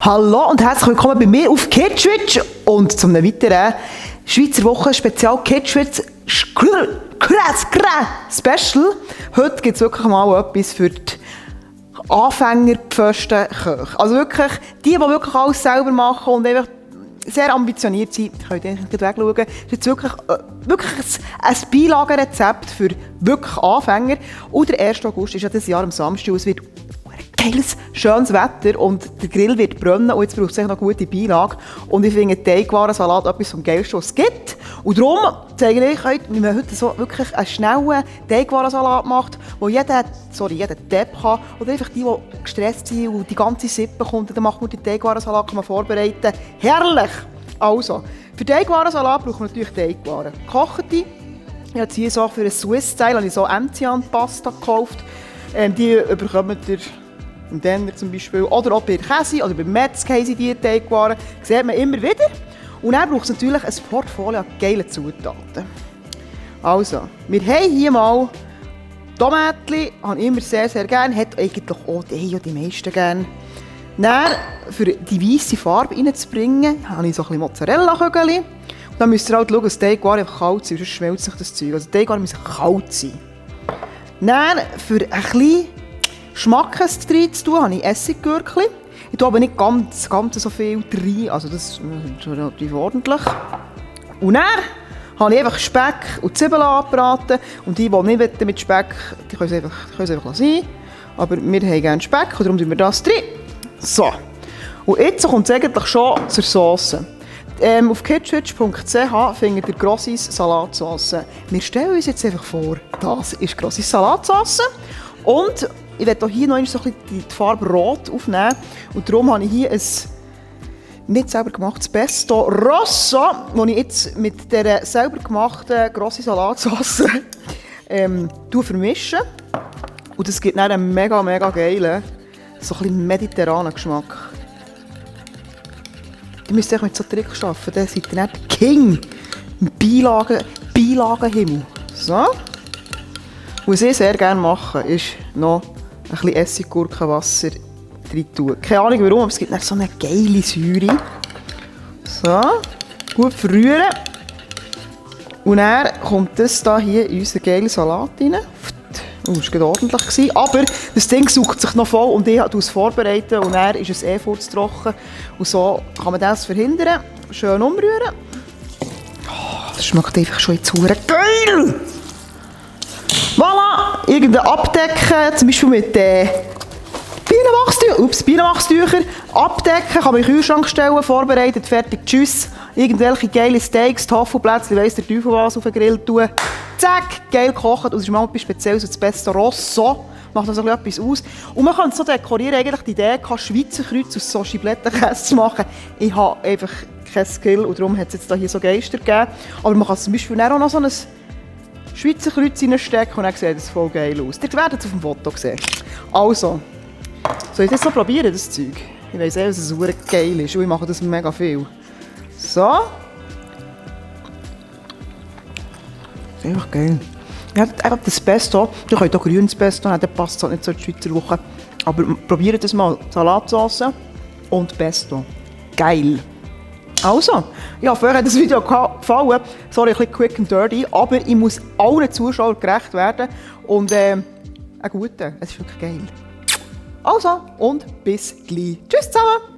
Hallo und herzlich willkommen bei mir auf Kitschwitz und zu einem weiteren Schweizer Woche Spezial Kitschwitz Special. Heute gibt es wirklich mal etwas für die Anfänger, die ersten Köche. Also wirklich, die wirklich alles selber machen und einfach sehr ambitioniert sind, könnt ihr nicht wegschauen. Das ist jetzt wirklich ein Beilagenrezept für wirklich Anfänger. Und der 1. August ist ja dieses Jahr am Samstag. Es wird geiles, schönes Wetter und der Grill wird brennen und jetzt braucht es noch gute Beilage. Und ich finde Teigwarensalat etwas vom Geilsten, was es gibt. Und darum zeige ich euch, wie man heute so wirklich einen schnellen Teigwarensalat macht, wo jeder Depp kann oder einfach die gestresst sind und die ganze Sippe kommt. Dann macht man den Teigwarensalat, kann man vorbereiten. Herrlich! Also, für Teigwarensalat braucht man natürlich Teigwaren. Gekochte. Ich habe jetzt hier so für einen Swiss-Style so Enzian-Pasta gekauft. Die bekommt ihr im Denner zum Beispiel. Oder auch bei Käse oder beim Metzger haben sie diese Teigwaren. Das sieht man immer wieder. Und dann braucht es natürlich ein Portfolio an geilen Zutaten. Also, wir haben hier mal Tomaten, habe ich immer sehr, sehr gerne. Hat eigentlich auch die meisten gerne. Dann, für die weiße Farbe reinzubringen, habe ich so ein bisschen Mozzarella-Kügelchen. Und dann müsst ihr halt schauen, dass die Teigwaren einfach kalt sind, sonst schmelzt sich das Zeug. Also die Teigwaren müssen kalt sein. Dann, für ein bisschen Schmackes drin zu tun, habe ich Essiggürkchen. Ich tue aber nicht ganz so viel rein, also das ist relativ ordentlich. Und dann habe ich einfach Speck und Zwiebeln angebraten. Und die nicht mit Speck, die können es einfach sein. Aber wir haben gerne Speck und darum tun wir das drin. So. Und jetzt kommt es eigentlich schon zur Sauce. Auf kitschwitz.ch findet ihr Grossis Salatsauce. Wir stellen uns jetzt einfach vor, das ist Grossis Salatsauce. Und ich werde hier noch so ein bisschen die Farbe Rot aufnehmen. Und darum habe ich hier ein nicht selber gemachtes Pesto Rosso, das ich jetzt mit dieser selber gemachten Grossis Salatsauce vermische. Und das gibt dann einen mega, mega geilen, so ein bisschen mediterranen Geschmack. Ihr müsst euch mit so Trick arbeiten, dann seid ihr nicht der King im Beilagenhimmel. So. Was ich sehr gerne mache, ist noch ein bisschen Essiggurkenwasser rein tun. Keine Ahnung warum, aber es gibt so eine geile Säure. So, gut verrühren. Und dann kommt das hier in unseren geilen Salat rein. Oh, das war ordentlich. Aber das Ding saugt sich noch voll und ich es vorbereiten und dann ist es furztrocken. Und so kann man das verhindern. Schön umrühren. Oh, das schmeckt einfach schon jetzt geil! Voilà! Irgendein Abdecken, zum Beispiel mit Bienenwachstüchern. Abdecken, kann man in den Kühlschrank stellen, vorbereitet, fertig, tschüss. Irgendwelche geile Steaks, Tafelplätzchen, weiss der Teufel was auf den Grill tun. Zack, geil gekocht. Und es ist mal etwas Spezielles, das Pesto Rosso. Macht also etwas aus. Und man kann es so dekorieren, eigentlich die Idee, Schweizer Kreuz aus so Schiblettenkäse zu machen. Ich habe einfach keinen Skill und darum hat es jetzt hier so Geister gegeben. Aber man kann zum Beispiel auch noch so ein Schweizer Kreuz reinstecken und dann sieht es voll geil aus. Ihr werdet es auf dem Foto sehen. Also, soll ich das so probieren, das Zeug? Ich weiss dass es super geil ist und ich mache das mega viel. So. Das ist einfach geil. Ja, einfach das Pesto. Ihr könnt auch grünes Pesto nehmen, das passt halt nicht so in die Schweizer Woche. Aber probiert das mal. Salatsauce und Pesto. Geil. Also, ich hoffe, euch hat das Video gefallen. Sorry, ein bisschen quick and dirty, aber ich muss allen Zuschauern gerecht werden. Und einen guten. Es ist wirklich geil. Also, und bis gleich. Tschüss zusammen!